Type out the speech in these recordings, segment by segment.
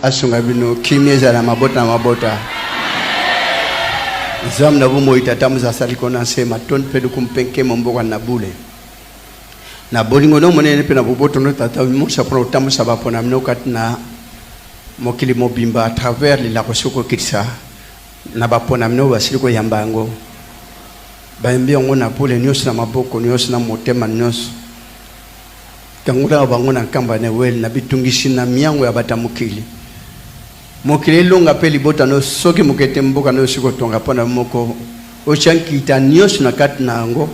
Asunga bino, kimia ezala mabota na mabota. Nzambe na bomoi, Tata moza asali kona nse matondi mpe lokumu mpe nkembo mboka na bule na bolingo no monene mpe na boboto no Tata mimonisa mpona kotambusa bapona bino kati na mokili mobimba à travers lilako soki kokitisa na bapona bino basili koyamba yango bayambi yango na bule nyonso na maboko nyonso na motema nyonso. Kangola bango na nkamba na ewele, na bitungisi, na miango ya bato ya mokili. Mokili elonga mpe libota no soki moke te, mboka no osi kotonga mpo na moko, otya nkita nyonso na kati na yango,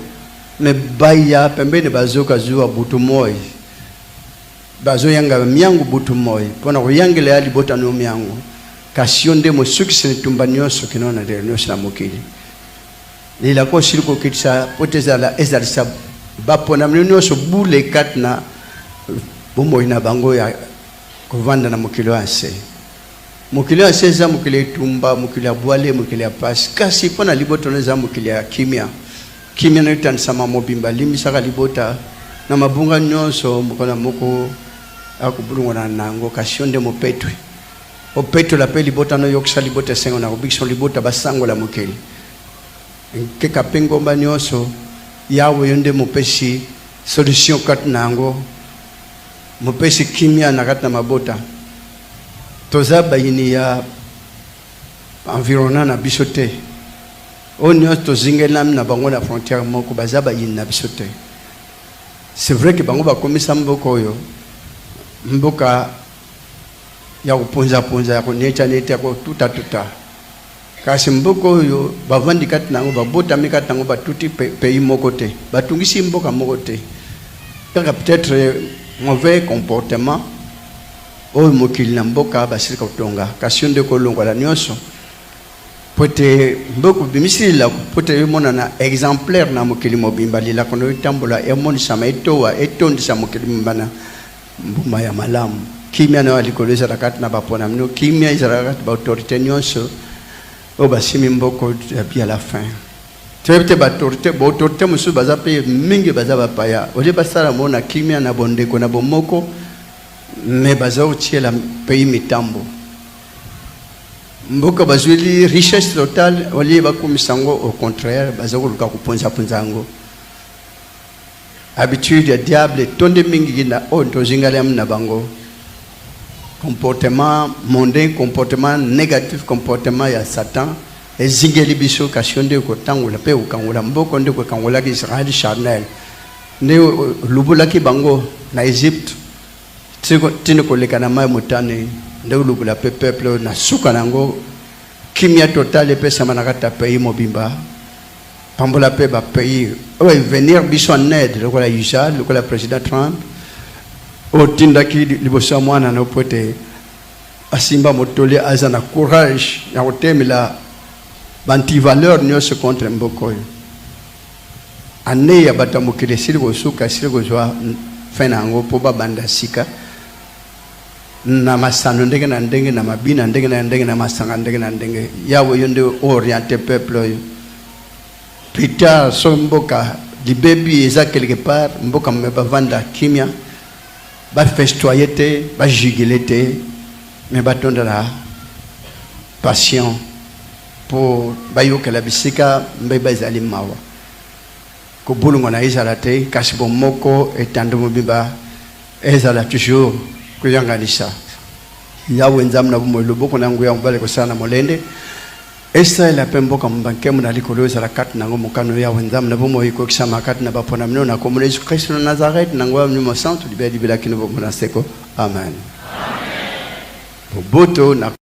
me baya pembeni bazoka zuwa butu moi, bazoyanga miango butu moi mpo na koyangela ya libota no miango, kasi yo nde mosukisi na etumba nyonso kino na ndelo nyonso na mokili. Lilako osili kokitisa mpo ete ezala ezalisa baponami nyonso bule kati na bomoi na bango ya kovanda na mokili oyo ya nse. Mokili oyo ya nse eza mokili ya etumba, mokili ya bwale, mokili ya pasi, kasi mpo na libota na eza mokili ya kimia. Kimia na etandisama mobimba, limbisaka libota na mabunga nyonso moko na moko akobulungana na yango, kasi yo nde mopetwe. Opetola mpe libota na oyokisa libota esengo na kobikisa libota basangola mokili nkeka mpe ngomba nyonso. Yawe, yo nde mopesi solution kati na yango, mopesi kimia na kati na mabota. Toza bayini ya environnement na biso te, oyo nyonso tozingelami na bango na frontière moko, baza bayini na biso te. C'est vrai que bango bakomisa mboka oyo mboka ya kopunzapunza, ya konietanieta, ya kotutatuta, kasi mboka oyo bavandi kati na yango, babotami kati na yango, batuti pays moko te, batungisi mboka moko te, kaka peut-être mauvais comportement oyo mokili na mboka basili kotonga. Kasi yo nde kolongola nyonso po ete mboka obimisi lilako po ete emonana exemplaire na mokili mobimba, lilako na yo etambola, emonisama, etowa, etondisa mokili mobimba na mbuma ya malamu. Kimia na yo ya likolo ezala kati na baponami no, kimia ezala kati ba autorité nyonso oyo basimi mboko depuis à la fin. Toyebi te ba autorité, ba autorité mosusu baza mpe mingi baza bapaya, olie basala mo na kimia na bondeko na bomoko, me baza kotiela pays mitambo. Mboka bazweli richesse totale, olie bakumisa yango, au contraire baza koluka kopunzapunza yango. Habitude ya diable etondi mingi na oyo tozingalami na bango, comportement mondain, comportement négatif, comportement ya Satan ezingeli biso. Kasi yo nde kotangola mpe kokangola mboko, nde kokangolaki Israël charnel, nde olubulaki bango na Egypte tini koleka na mai motane, nde olubula mpe peuple oyo na suka na yango kimia totale epesama na kati ya pays mobimba. Pambola mpe ba pays oyo evenir biso en aide, lokola USA, lokola président Trump oyo otindaki liboso ya mwana na yo mpo ete asimba motole, aza na courage ya kotemela bantivaleur nyonso contre mboka oyo. Ane ya bato ya mokili esili kosuka, esili kozwa fin na yango mpo babanda sika na masano ndenge na ndenge, na mabina ndenge na ndenge, na masanga ndenge na ndenge. Yawe, yo nde oriente peuple oyo. Plus tard, so mboka libebi eza quelque part, mboka me bavanda kimia, bafestoye te, bajugile te, me batonda na passion mpo bayokela bisika mbeba ezali mawa. Kobulungana ezala te, kasi bomoko etando mobimba Ezala toujours koyanganisa. Yawe Nzambe na bomoi, loboko na nguya mobali kosala na molende, esalela mpe mboka mobimba nkembo na likolo ezala kati na yango. Mokano Yawe Nzambe na bomoi ekokisama kati na baponami no na kombo na Yesu Kristo na Nazareth, na nguya ya Molimo Santu, libela libela kino bomoi na seko. Amen. Boboto na.